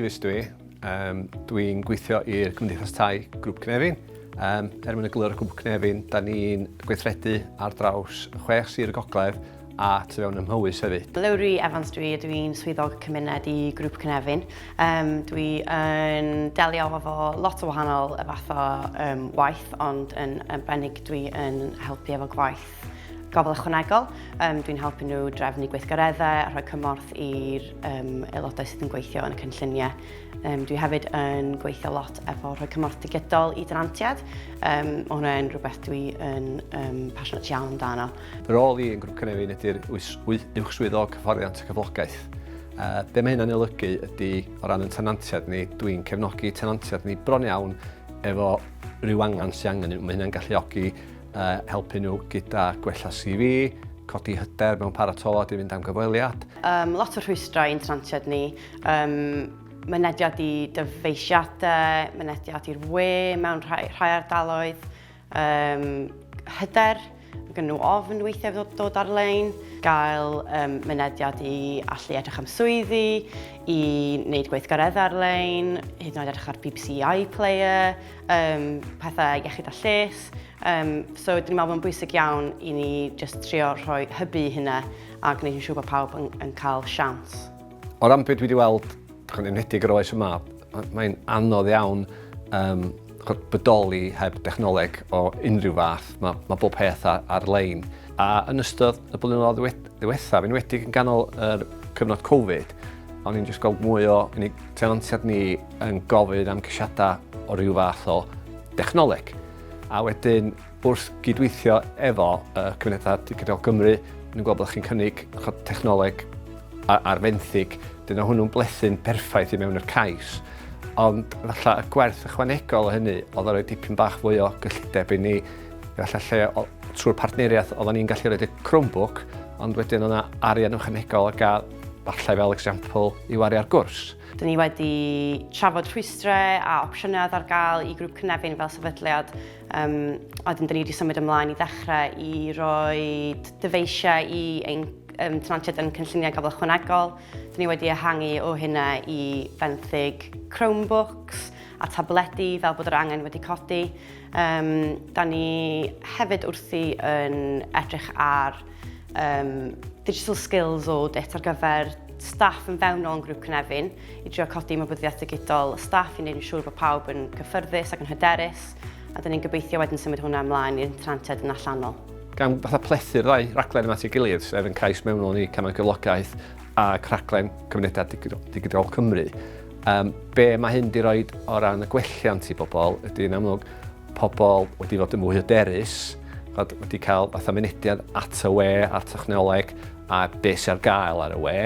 Davies dwi. Um, dwi'n gweithio i'r Cymdeithas Tai Grŵp Cynefin. Um, er mwyn egluro Grŵp Cynefin, da ni'n gweithredu ar draws chwech sir y gogledd a tu fewn ym Mhowys hefyd. Lowri Evans dwi, dwi'n swyddog cymuned i Grŵp Cynefin. Um, dwi yn delio efo lot o wahanol fath o um, waith, ond yn arbennig dwi yn helpu efo gwaith gofal ychwanegol. Um, dwi'n helpu nhw drefnu gweithgareddau a rhoi cymorth i'r um, aelodau sydd yn gweithio yn y cynlluniau. Um, dwi hefyd yn gweithio lot efo rhoi cymorth digidol i denantiaid. Um, mae hwnna'n rhywbeth dwi yn um, passionate iawn amdano. Fy rôl i yn Grŵp Cynefin ydy'r uwch swyddog hyfforddiant a cyflogaeth. Uh, be mae hynna'n olygu ydy o ran yn tenantiaid ni, dwi'n cefnogi tenantiaid ni bron iawn efo rhyw angen sy'n angen. Mae hynna'n galluogi helpu nhw gyda gwella CV, codi hyder mewn paratoad i fynd am gyfweliad. Um, lot o rhwystrau i'n tenantiaid ni. Um, mynediad i dyfeisiadau, mynediad i'r we mewn rhai, rhai ardaloedd, um, hyder, mae gen nhw ofn weithiau dod, dod ar-lein, gael um, mynediad i allu edrych am swyddi, i wneud gweithgareddau ar-lein, hyd yn oed edrych ar BBC iPlayer, um, pethau iechyd a lles. Um, so dwi'n meddwl mae'n bwysig iawn i ni just trio rhoi hybu hynna a gwneud yn siŵr bod pawb yn, yn cael siawns. O ran beth dwi wedi weld, yn enwedig yr oes yma, mae'n anodd iawn um, bodoli heb dechnoleg o unrhyw fath. Mae, mae bob peth ar-lein. A yn ystod y blynyddoedd ddiwethaf, enwedig yn ganol yr cyfnod Covid, o'n i'n jyst gweld mwy o unig tenantiaid ni yn gofyn am ceisiadau o ryw fath o dechnoleg. A wedyn, wrth gydweithio efo uh, Cymunedau Digidol Gymru, ni'n gweld bod chi'n cynnig technoleg ar fenthyg, dyna hwnnw'n blethu'n perffaith i mewn i'r cais. Ond falle y gwerth ychwanegol o hynny oedd o roi dipyn bach fwy o gyllideb i ni, falle lle trwy'r partneriaeth oedden ni'n gallu rhoi y Chromebook, ond wedyn o'na arian ychwanegol ar gael falle fel example i wario ar gwrs. Dyn ni wedi trafod rhwystrau a opsiynau oedd ar gael i Grŵp Cynefin fel sefydliad, um, a wedyn dyn ni wedi symud ymlaen i ddechrau i roi dyfeisiau i ein um, tenantiaid yn cynlluniau gofal ychwanegol. Dyn ni wedi ehangu o hynna i fenthyg Chromebooks a tabledi fel bod yr angen wedi codi. Um, da ni hefyd wrthi yn edrych ar um, digital skills audit ar gyfer staff yn fewnol yn grŵp Cynefin i drio codi ymwybyddiaeth digidol y staff i wneud yn siŵr bod pawb yn cyffyrddus ac yn hyderus a dyn ni'n gobeithio wedyn symud hwnna ymlaen i'r tenantiaid yn allanol. Gan fatha plethu'r ddau raglen yma at ei gilydd, sef yn cais mewnol ni Camau Cyflogaeth ac rhaglen Cymunedau Digidol Cymru, um, be mae hyn di roed o ran y gwelliant i bobl ydy yn amlwg pobl wedi fod yn fwy hyderus, wedi cael fatha mynediad at y we a'r technoleg a beth sy'n ar gael ar y we.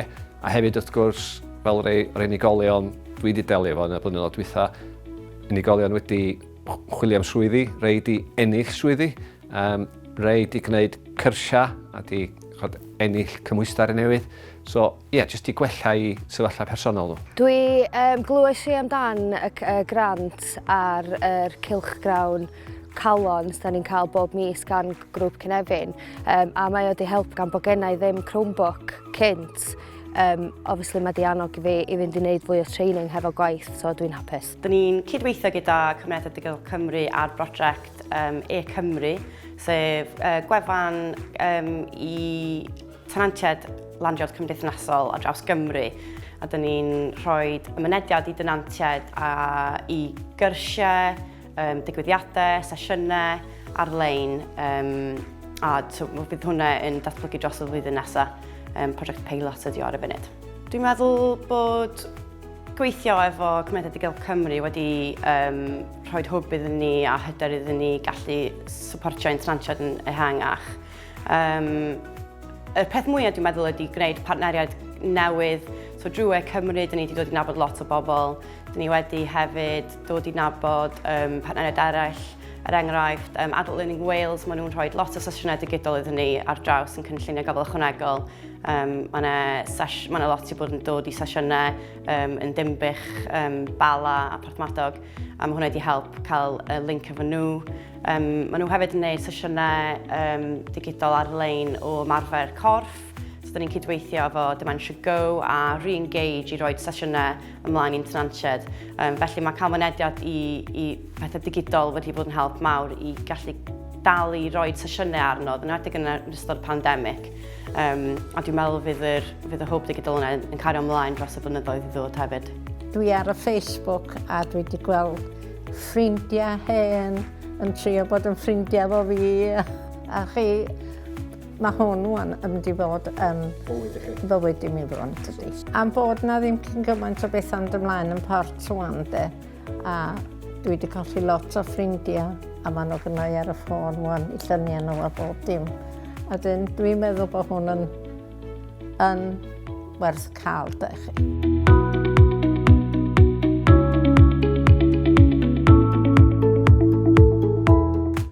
A hefyd wrth gwrs, fel rei o'r unigolion dwi wedi delio efo yn y blynyddoedd dwytha, unigolion wedi chwilio am swyddi, rei wedi ennill swyddi, um, rei wedi gwneud cyrsiau a wedi chod, ennill cymhwyster newydd. So, ie, yeah, jyst i gwella i sefyllfa personol nhw. Dwi, um, glywais i amdan y, y grant ar yr cylchgrawn Calon sydd ni'n cael bob mis gan Grŵp Cynefin um, a mae o wedi helpu gan bod gennau ddim Chromebook cynt. Um, obviously mae di annog i fi i fynd i wneud fwy o training hefo gwaith, so dwi'n hapus. Dyn ni'n cydweithio gyda Cymunedau Digidol Cymru ar brosiect um, e-Cymru, sef uh, gwefan um, i tenantiaid landlord cymdeithasol ar draws Gymru a dyn ni'n rhoi y mynediad i denantiaid a i gyrsiau, um, digwyddiadau, sesiynau ar-lein um, a so, bydd hwnna yn datblygu dros y flwyddyn nesaf. Um, prosiect peilot ydi o ar y funud. Dwi'n meddwl bod gweithio efo Cymunedau Digidol Cymru wedi um, rhoi hwb iddyn ni a hyder iddyn ni gallu supportio ein tenantiaid yn ehangach. Um, y peth mwyaf dwi'n meddwl ydy gwneud partneriaid newydd. So drwy Cymru, dyn ni wedi dod i nabod lot o bobl. Dyn ni wedi hefyd dod i nabod um, partneriaid eraill. Er enghraifft, um, Adult Learning Wales, maen nhw'n rhoi lot o sesiynau digidol iddyn ni ar draws yn cynlluniau gofal ychwanegol. Um, mae yna ma lot i bod yn dod i sesiynau um, yn Dinbych, um, Bala a Porthmadog, a mae hwnna wedi help cael y link efo nhw. Um, maen nhw hefyd yn gwneud sesiynau um, digidol ar-lein o ymarfer corff. So, So, dyn ni'n cydweithio efo Dementia Go a Re-Engage i roi sesiynau ymlaen i'n tenantiaid. Felly mae cael mynediad i, i pethau digidol wedi bod yn help mawr i gallu dal i roi sesiynau arno, yn enwedig yn ystod y pandemig. A dwi'n meddwl fydd, yr, fydd y hwb digidol yna yn cario ymlaen dros y blynyddoedd i ddod hefyd. Dwi ar y Facebook a dwi wedi gweld ffrindiau hen yn trio bod yn ffrindiau efo fi. A chi, mae hwn wan yn mynd i fod yn Bywyd i chi. Fywyd i mi bron, tydi. Am bod na ddim cyn gymaint o bethau'n mynd ymlaen yn Port wan, de. A dwi wedi colli lot o ffrindiau a maen nhw gynna i ar y ffôn wan i lluniau nhw a bob dim. A dyn, dwi'n meddwl bod hwn yn, yn werth cael, de chi.